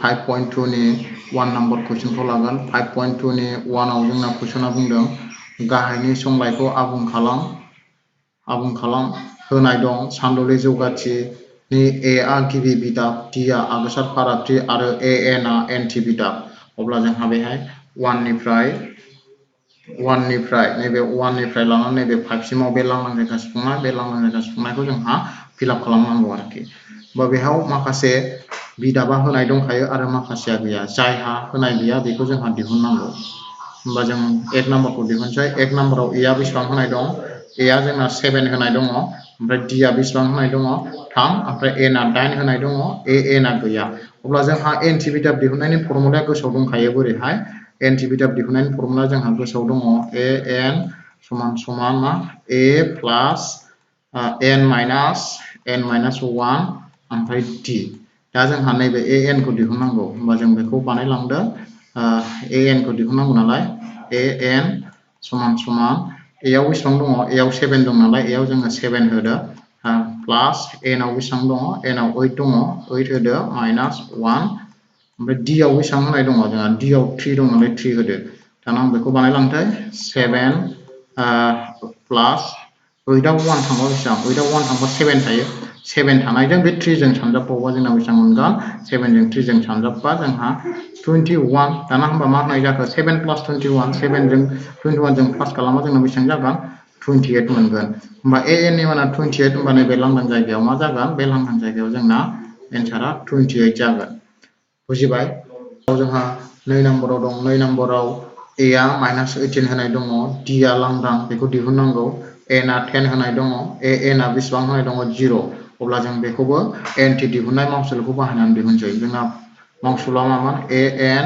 5.2 नि 1 नम्बर कुइसनखौ लागोन 5.2 नि 1 आव जोंना कुइसना बुंदों गाहायनि संलायखौ आबुं खालाम होनाय दं सानदुलि जौगाथिनि ए आ गिबि बिदाब डी आ आगोसार फारागथि आरो ए एन आ एन्टि बिदाब अब्ला जोंहा बेहाय 1 निफ्राय नैबे 1 निफ्राय लानानै नैबे 5 सिमाव बे लांदां जायगा सुफुंनाय बे लांदां जायगा सुफुंनायखौ जोंहा फिलआप खालामनांगौ आरोखि होमबा बेहाव माखासे बिदाबा होनाय दंखायो आरो माखासेया गैया जायहा होनाय गैया बेखौ जोंहा दिहुननांगौ होमबा जों 1 नम्बरखौ दिहुनसै 1 नम्बराव ए आ बेसेबां होनाय दं ए आ जोंना 7 होनाय दङ ओमफ्राय डी आ बेसेबां होनाय दङ 3 ओमफ्राय एन आ 8 होनाय दङ एन आ गैया अब्ला जोंहा एन्टि बिदाब दिहुननायनि फर्मुलाया गोसोआव दंखायो बोरैहाय एन्टि बिदाब दिहुननायनि फर्मुला जोंहा गोसोआव दङ ए एन समान मा ए प्लास एन माइनास 1 ओमफ्राय डी दा जोंहा नैबे ए एन खौ दिहुननांगौ होमबा जों बेखौ बानायलांदो ए एन खौ दिहुननांगौ नालाय ए एन समान ए आव बेसेबां दङ ए आव 7 दं नालाय ए आव जोङो 7 होदो प्लास एन आव बेसेबां दङ एन आव 8 दङ 8 होदो माइनास 1 ओमफ्राय डी आव बेसेबां होनाय दङ जोंहा डी आव 3 दं नालाय 3 होदो दाना आं बेखौ बानायलांसै 7 प्लास 8 आव 1 थांबा बेसेबां 8 आव 1 थांबा 7 थायो 7 थानायजों बे 3 जों सानजाबबावबा जोंना बेसेबां मोनगोन 7 जों 3 जों सानजाबबा जोंहा 21 दाना होमबा मा होनाय जाखो 7 प्लास 21 7 जों 21 जों प्लास खालामबा जोंना बेसेबां जागोन 28 मोनगोन होमबा ए एन नि माना 28 होमबा नैबे लांदां जायगायाव मा जागोन बे लांदां जायगायाव जोंना एन्सारा 28 जागोन बुजिबाय जोंहा 2 नम्बराव दं 2 नम्बराव ए आ -18 होनाय दङ डी आ लांदां बेखौ दिहुननांगौ एन आ 10 होनाय दङ एन आ बेसेबां होनाय दङ 0 अब्ला जों बेखौबो एन्टि दिहुननाय मावसुलखौ बाहायनानै दिहुनसै जोंना मावसुला मामोन ए एन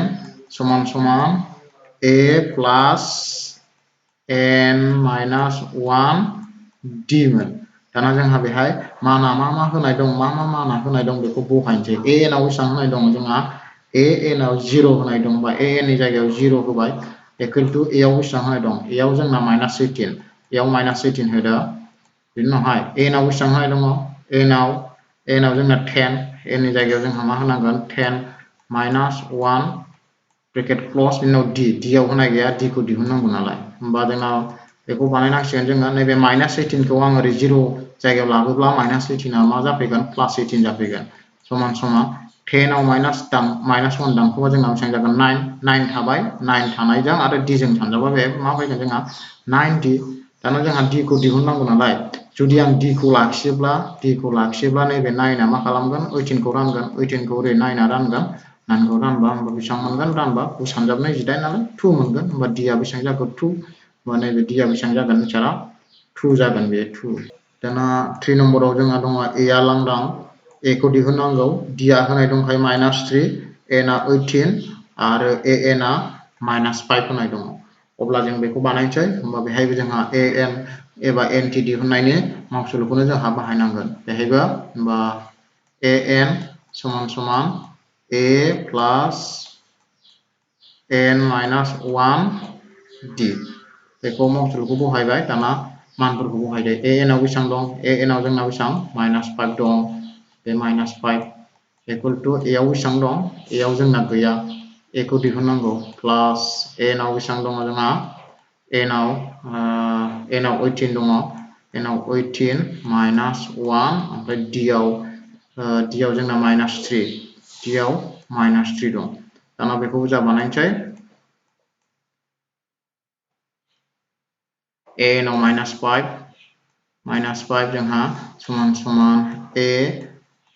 समान ए प्लास एन माइनास 1 डी मोन दाना जोंहा बेहाय माना मा होनाय दं माना होनाय दं बेखौ बहायनोसै ए एन आव बेसेबां होनाय दं जोंहा ए एन आव 0 होनाय दं बा ए एन नि जायगायाव 0 होबाय इक्वल टु ए आव बेसेबां होनाय दं ए आव जोंना -18 ए आव -18 होदो बिनि उनावहाय एन आव बेसेबां होनाय दङ एन आव जोंना 10 एन नि जायगायाव जोंहा मा होनांगोन 10 माइनास 1 ब्रेकेट क्लस बिनि उनाव डी आव होनाय गैया डी खौ दिहुननांगौ नालाय होमबा जोंना बेखौ बानायनांसिगोन जोङो नैबे -18 खौ आं ओरै 0 जायगायाव लाबोब्ला -18 आ मा जाफैगोन +18 जाफैगोन समान 10 आव -1 दानख'बा जोंना बेसेबां जागोन 9 थाबाय 9 थानायजों आरो डी जों सानजाबा बे मा फैगोन जोंहा 9D दाना जोंहा डी खौ दिहुननांगौ नालाय जुदि आं डी खौ लाखियोब्ला नैबे 9 आ मा खालामगोन 18 खौ रानगोन 18 खौ ओरै 9 आ रानगोन 9 खौ रानबा होमबा बेसेबां मोनगोन रानबा सानजाबनाय 18 नालाय 2 मोनगोन होमबा डी आ बेसेबां जागोन 2 होमबा नैबे डी आ बेसेबां जागोन एन्सारा 2 जागोन बे 2 दाना 3 नम्बराव जोंहा दङ ए आ लांदां ए खौ दिहुननांगौ डी आ होनाय दंखायो -3 एन आ 18 आरो ए एन आ -5 होनाय दङ अब्ला जों बेखौ बानायनोसै होमबा बेहायबो जोंहा ए एन एबा एन्टि दिहुननायनि मावसुलखौनो जोंहा बाहायनांगोन बेहायबो होमबा ए एन समान ए प्लास एन माइनास 1 डी बेखौ मावसुलखौ बहायबाय दाना मानफोरखौ बहायदो ए एन आव बेसेबां दं ए एन आव जोंना बेसेबां -5 दं बे -5 इक्वल टु ए आव बेसेबां दं ए आव जोंना गैया ए खौ दिहुननांगौ प्लास एन आव बेसेबां दङ जोंहा एन आव 18 दङ एन आव 18 -1 ओमफ्राय डी आव जोंना -3 डी आव -3 दं दाना बेखौ जा बानायनोसै एन आव -5 जोंहा समान ए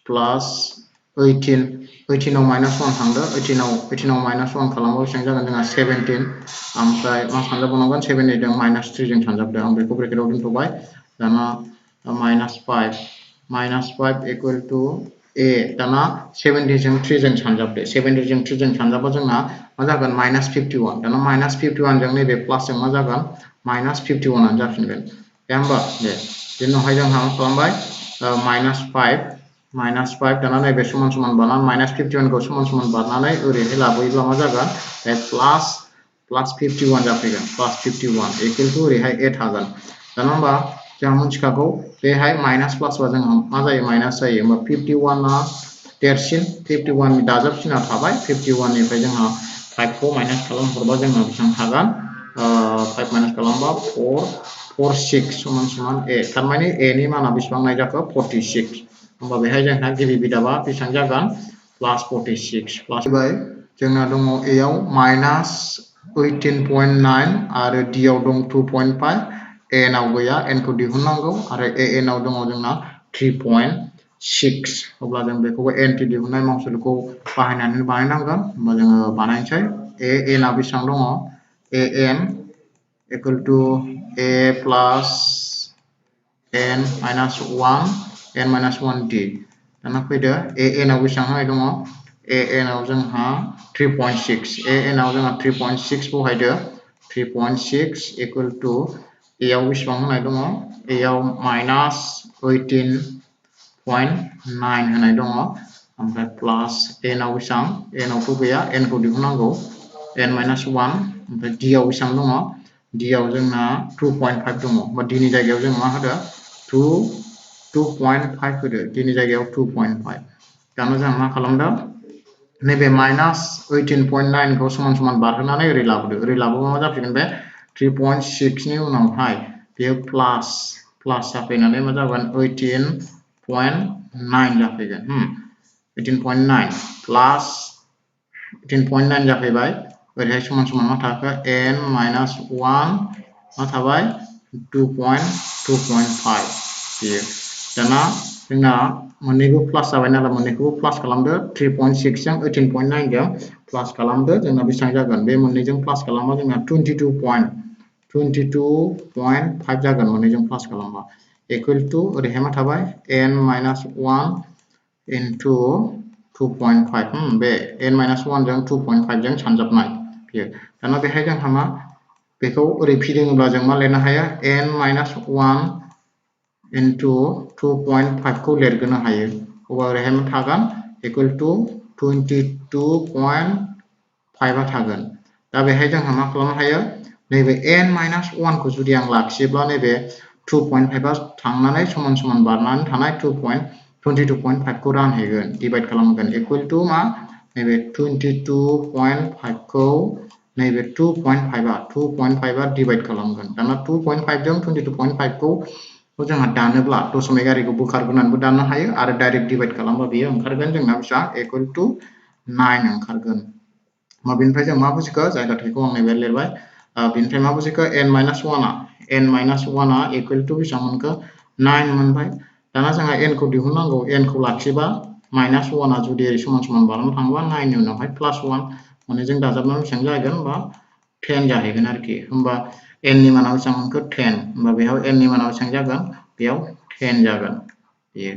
प्लास 18 आव -1 थांदो 18 आव -1 खालामबा बेसेबां जागोन जोंहा 17 ओमफ्राय मा सानजाबबावनांगोन 7 जों -3 जों सानजाबदों आं बेखौ ब्रेकेटाव दोनथ'बाय दाना -5 इक्वल टु ए दाना 70 जों 3 जों सानजाबदो 70 जों 3 जों सानजाबा जोंना मा जागोन -51 दाना -51 जों नैबे प्लासजों मा जागोन -51 आनो जाफिनगोन दे होमबा दे बिनि उनावहाय जोंहा मा खालामबाय -5 दाना नैबे समान बारनानै -51 खौ समान बारनानै ओरैहाय लाबोयोब्ला मा जागोन बे प्लास 51 जाफैगोन +51 इक्वल टु ओरैहाय ए थागोन दाना होमबा जोंहा मिथिखागौ बेहाय माइनास प्लास बा जोंहा मा जायो माइनास जायो होमबा 51 आ देरसिन 51 नि दाजाबसिना थाबाय 51 निफ्राय जोंहा 5 खौ माइनास खालामहरबा जोंहा बेसेबां थागोन 5 माइनास खालामबा 46 समान a थारमाने a नि माना बेसेबां नाय जाखो 46 होमबा बेहाय जोंहा गिबि बिदाबा बेसेबां जागोन प्लास 46 प्लास बाय जोंना दङ a आव माइनास 18.9 आरो d आव दं 2.5 n आव गैया n खौ दिहुननांगौ आरो an आव दङ जोंना 3.6 अब्ला जों बेखौबो n t दिहुननाय मावसोलिखौ बाहायनानै बानायनांगोन होमबा जोङो बानायनोसै an आ बेसेबां दङ an equal to a plus n minus 1 d दाना फैदो an आव बेसेबां होनाय दङ an आव जोंहा 3.6 an आव जोंहा 3.6 बहायदो 3.6 equal to a आव बेसेबां होनाय दङ a आव minus 18.9 होनाय दङ ओमफ्राय प्लास n आव बेसेबां n आवथ' गैया n खौ दिहुननांगौ n minus 1 ओमफ्राय d आव बेसेबां दङ d आव जोंना 2.5 दङ होमबा d नि जायगायाव जों मा होदो 2.5 होदो d नि जायगायाव 2.5 दाना जों मा खालामदों नैबे माइनास 18.9 खौ समान बारहोनानै ओरै लाबोदो मा जाफैगोन बे 3.6 नि उनावहाय बेयो प्लास जाफैनानै मा जागोन 18.9 जाफैगोन 18.9 प्लास 18.9 जाफैबाय ओरैहाय समान मा थाखो n minus 1 मा थाबाय 2.5 बेयो दाना जोंना मोननैबो प्लास जाबाय नालाय मोननैखौबो प्लास खालामदो 3.6 जों 18.9 जों प्लास खालामदो जोंना बेसेबां जागोन बे मोननैजों प्लास खालामबा जोंना 22.5 जागोन मोननैजों प्लास खालामबा इक्वल टु ओरैहाय मा थाबाय n minus 1 into 2.5 बे n minus 1 जों 2.5 जों सानजाबनाय बेयो दाना बेहाय जोंहा मा बेखौ ओरै फिदिङोब्ला जों मा लिरनो हायो n minus 1 into 2.5 खौ लिरगोनो हायो अब्ला ओरैहाय मा थागोन इक्वल टु 22.5 थागोन दा बेहाय जोंहा मा खालामनो हायो नैबे n minus 1 खौ जुदि आं लाखियोब्ला नैबे 2.5 आ थांनानै समान बारनानै थानाय 22.5 खौ रानहैगोन डिवाइड खालामगोन इक्वल टु मा नैबे 22.5 खौ नैबे 2.5 आ डिवाइड खालामगोन दाना 2.5 जों 22.5 खौ जोंहा दानोब्ला दशमिक आरिखौ बोखारबोनानैबो दाननो हायो आरो डाइरेक्ट डिवाइड खालामबा बेयो ओंखारगोन जोंना बेसेबां इक्वल टु 9 ओंखारगोन बेनिफ्राय जों मा बुजिखो जायगा थाइखौ आं नैबे लिरबाय बेनिफ्राय मा बुजिखो n minus 1 आ इक्वल टु बेसेबां मोनखो 9 मोनबाय दाना जोंहा n खौ दिहुननांगौ n खौ लाखिबा minus 1 आ जुदि समान बारनानै थाङोबा 9 नि उनावहाय प्लास 1 मोननैजों दाजाबनानै बेसेबां जागोन होमबा 10 जाहैगोन आरोखि होमबा n नि माना बेसेबां मोनखो 10 होमबा बेयाव n नि माना बेसेबां जागोन बेयाव 10 जागोन बेयो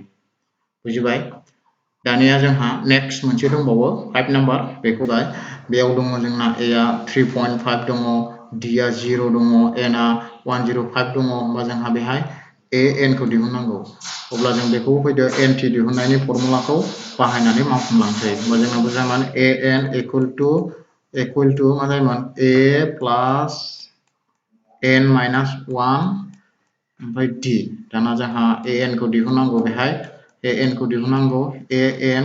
बुजिबाय दानिया जोंहा नेक्स्ट मोनसे दंबावो 5 नाम्बार बेखौ बेयाव दङ जोंना a आ 3.5 दङ d आ 0 दङ n आ 105 दङ होमबा जोंहा बेहाय a n खौ दिहुननांगौ अब्ला जों बेखौ फैदो n t दिहुननायनि फर्मुलाखौ बाहायनानै मावफुंलांसै होमबा जोंनाबो जागोन a n इक्वल टु मा जायोमोन a प्लास n minus 1 ओमफ्राय d दाना जोंहा a n खौ दिहुननांगौ बेहाय a n खौ दिहुननांगौ a n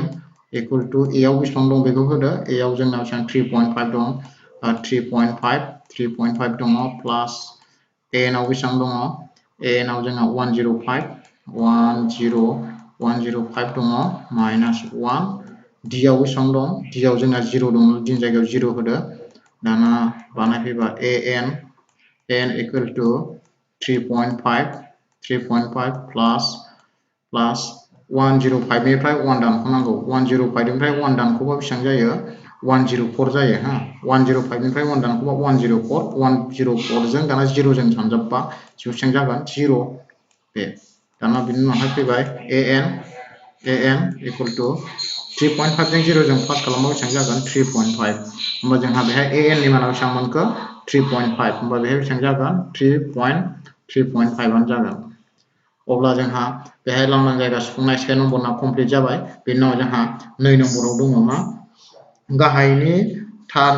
equal to a आव बेसेबां दं बेखौ होदो a आव जोंना बेसेबां 3.5 दं 3.5 दङ प्लास a n आव बेसेबां दङ a n आव जोंना 105 दङ माइनास 1 d आव बेसेबां दं d आव जोंना 0 दङ d नि जायगायाव 0 होदो दाना बानायफैबा a n equal to 3.5 plus 105 निफ्राय 1 दानख'नांगौ 105 निफ्राय 1 दानख'बा बेसेबां जायो 104 जायो 105 निफ्राय 1 दानख'बा 104 जों दाना 0 जों सानजाबबा बेसेबां जागोन 0 बे दाना बिनि उनावहाय फैबाय an equal to 3.5 जों 0 जों प्लास खालामबा बेसेबां जागोन 3.5 होमबा जोंहा बेहाय an नि माना बेसेबां मोनखो 3.5 होमबा बेहाय बेसेबां जागोन 3.5 आनो जागोन अब्ला जोंहा बेहाय लांदां जायगा सुफुंनाय 1 नम्बरना कमप्लिट जाबाय बेनि उनाव जोंहा 2 नम्बराव दङ मा गाहायनि थार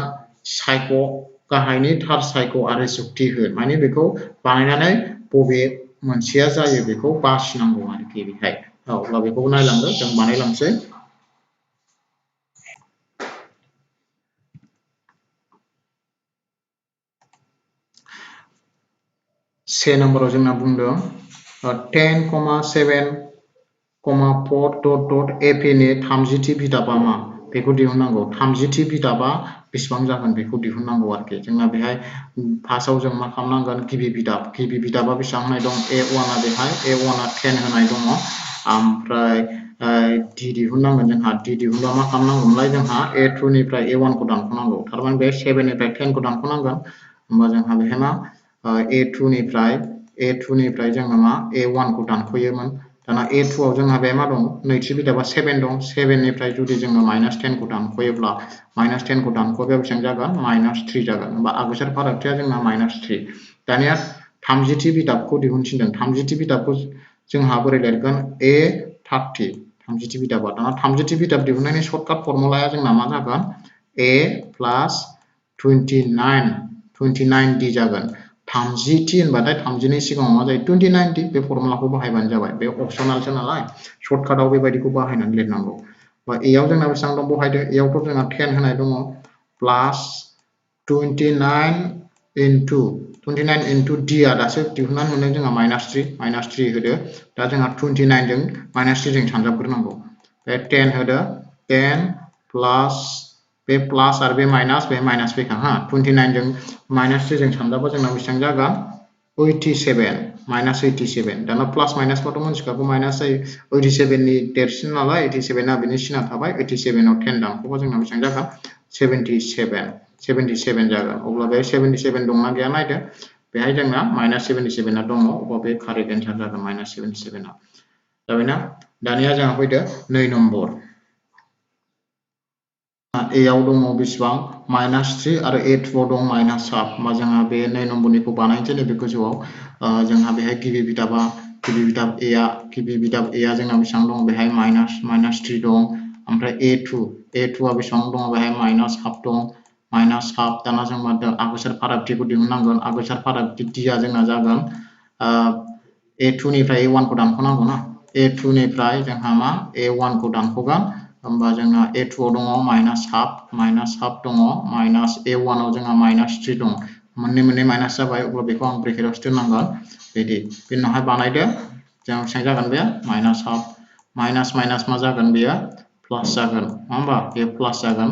सायख' आरो जुक्ति हो माने बेखौ बानायनानै बबे मोनसेया जायो बेखौ बासिनांगौ आरोखि बेहाय अब्ला बेखौ नायलांदो जों बानायलांसै से नम्बराव जोंना बुंदों 10,7,4 AP नि 30थि बिदाबा मा बेखौ दिहुननांगौ 30थि बिदाबा बेसेबां जागोन बेखौ दिहुननांगौ आरोखि जोंना बेहाय फार्स्टआव जों मा खालामनांगोन गिबि बिदाबा बेसेबां होनाय दं A1 आ बेहाय A1 आ 10 होनाय दङ ओमफ्राय D दिहुननांगोन जोंहा D दिहुनबा मा खालामनांगौमोनलाय जोंहा A2 निफ्राय A1 खौ दानख'नांगौ थारमाने बे 7 निफ्राय 10 खौ दानख'नांगोन होमबा जोंहा बेहाय मा A2 निफ्राय जोङो मा A1 खौ दानख'योमोन दाना A2 आव जोंहा बे मा दं नैथि बिदाबा 7 दं 7 निफ्राय जुदि जोङो -10 खौ दानख'योब्ला -10 खौ दानख'योब्ला बेसेबां जागोन -3 जागोन होमबा आगोलसार फारागथिया जोंना -3 दानिया 30थि बिदाबखौ दिहुनफिनदों 30थि बिदाबखौ जोंहा बोरै लिरगोन A30 30थि बिदाबा दाना 30थि बिदाब दिहुननायनि सर्टकाट फर्मुलाया जोंना मा जागोन A प्लास 29D जागोन 30थि होनबाथाय 30नि सिगाङाव मा जायो 29D बे फर्मुलाखौ बाहायबानो जाबाय बे अपसनेलसो नालाय सर्टकाटआव बेबायदिखौ बाहायनानै लिरनांगौ बा ए आव जोंना बेसेबां दं बहायदो ए आवथ' जोंना 10 होनाय दङ प्लास 29 into D आ दासो दिहुननानै मोनदों जोंहा -3 होदो दा जोंहा 29 जों -3 जों सानजाबग्रोनांगौ बे 10 होदो 10 प्लास बे प्लास आरो बे माइनास फैखां हा 29 जों -3 जों सानजाबा जोंना बेसेबां जागोन 87 दाना प्लास माइनास बाथ' मोनथिखागौ माइनास जायो 87 नि देरसिन नालाय 87 आ बिनि सिना थाबाय 87 आव 10 दानख'बा जोंना बेसेबां जागोन 77 जागोन अब्ला बे 77 दंना गैया नायदो बेहाय जोंना -77 आ दङ अब्ला बे कारेक्ट एन्सार जागोन -77 आ जाबायना दानिया जोंहा फैदो 2 नम्बर A आव दङ बेसेबां -3 आरो A2 आव दं -1/2 होमबा जोंहा बे 2 नम्बरनिखौ बानायनोसै नैबे गोजौआव जोंहा बेहाय गिबि बिदाब A आ जोंना बेसेबां दं बेहाय -3 दं ओमफ्राय A2 आ बेसेबां दङ बेहाय -1/2 दं -1/2 दाना जों मा आगोलसार फारागथिखौ दिहुननांगोन आगोलसार फारागथि D आ जोंना जागोन A2 निफ्राय A1 खौ दानख'नांगौ ना A2 निफ्राय जोंहा मा A1 खौ दानख'गोन होमबा जोंना A2 आव दङ -1/2 दङ A1 आव जोंहा -3 दं मोननै माइनास जाबाय अब्ला बेखौ आं ब्रेकेटावसो दोननांगोन बिदि बे उनावहाय बानायदो जोंहा बेसेबां जागोन बे -1/2 माइनास मा जागोन बेयो प्लास जागोन नङा होमबा बे प्लास जागोन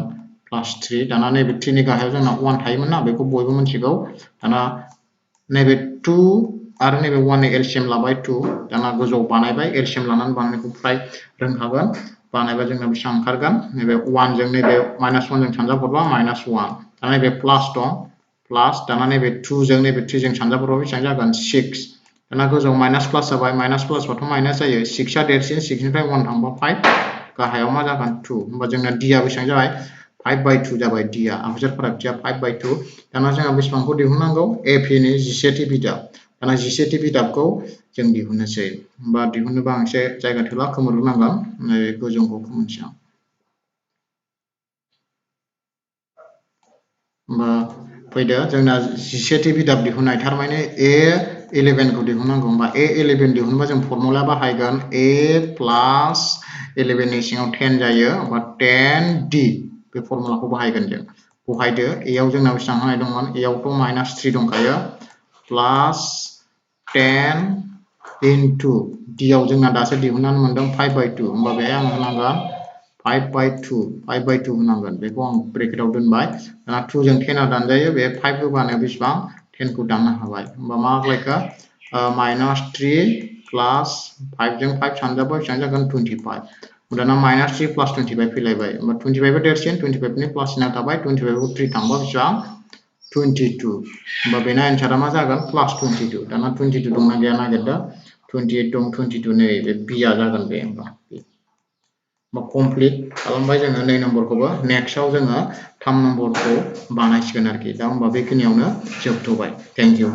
+3 दाना नैबे 3 नि गाहायाव जोंना 1 थायोमोन ना बेखौ बयबो मिथिगौ दाना नैबे 2 आरो नैबे 1 नि एलसिएम लाबाय 2 दाना गोजौआव बानायबाय एलसिएम लानानै बानायनायखौ फ्राय रोंखागोन बानायबा जोंना बेसेबां ओंखारगोन नैबे 1 जों नैबे -1 जों सानजाबहरबा -1 दाना नैबे प्लास दं प्लास दाना नैबे 2 जों नैबे 3 जों सानजाबहरबा बेसेबां जागोन 6 दाना गोजौआव माइनास प्लास जाबाय माइनास प्लासबाथ' माइनास जायो 6 आ देरसिन 6 निफ्राय 1 थांबा 5 गाहायाव मा जागोन 2 होमबा जोंना D आ बेसेबां जाबाय 5/2 जाबाय D आ आगोलसार फारागथिया 5/2 दाना जोंहा बेसेबांखौ दिहुननांगौ AP नि 11थि बिदाब दाना 11थि बिदाबखौ जों दिहुननोसै होमबा दिहुननोबा आं एसे जायगा थोला खोमोरग्रोनांगोन गोजौखौ खोमोरनोसै आं होमबा फैदो जोंना 11थि बिदाब दिहुननाय थारमाने A11 खौ दिहुननांगौ होमबा A11 दिहुनबा जों फर्मुला बाहायगोन A प्लास 11 नि सिङाव 10 जायो होमबा 10D बे फर्मुलाखौ बाहायगोन जों बहायदो A आव जोंना बेसेबां होनाय दंमोन A आवथ' -3 दंखायो प्लास 10 into D आव जोंना दासो दिहुननानै मोनदों 5/2 होमबा बेहाय आं होनांगोन 5/2 होनांगोन बेखौ आं ब्रेकेटाव दोनबाय दाना 2 जों 10 आ दानजायो बे 5 होबानो बेसेबां 10 खौ दाननो हाबाय होमबा मा आग्लायखो -3 प्लास 5 जों 5 सानजाबा बेसेबां जागोन 25 दाना -3 प्लास 25 फैलायबाय होमबा 25 आ देरसिन 25 नि प्लास सिना थाबाय 25 आव 3 थांबा बेसेबां 22 होमबा बेना एन्सारा मा जागोन +22 दाना 22 दंना गैया नागिरदो 28 दं 22 नै बे B आ जागोन बे होमबा कमप्लिट खालामबाय जोङो 2 नम्बरखौबो नेक्स्टआव जोङो 3 नम्बरखौ बानायसिगोन आरोखि दा होमबा बेखिनियावनो जोबथ'बाय थेंक इउ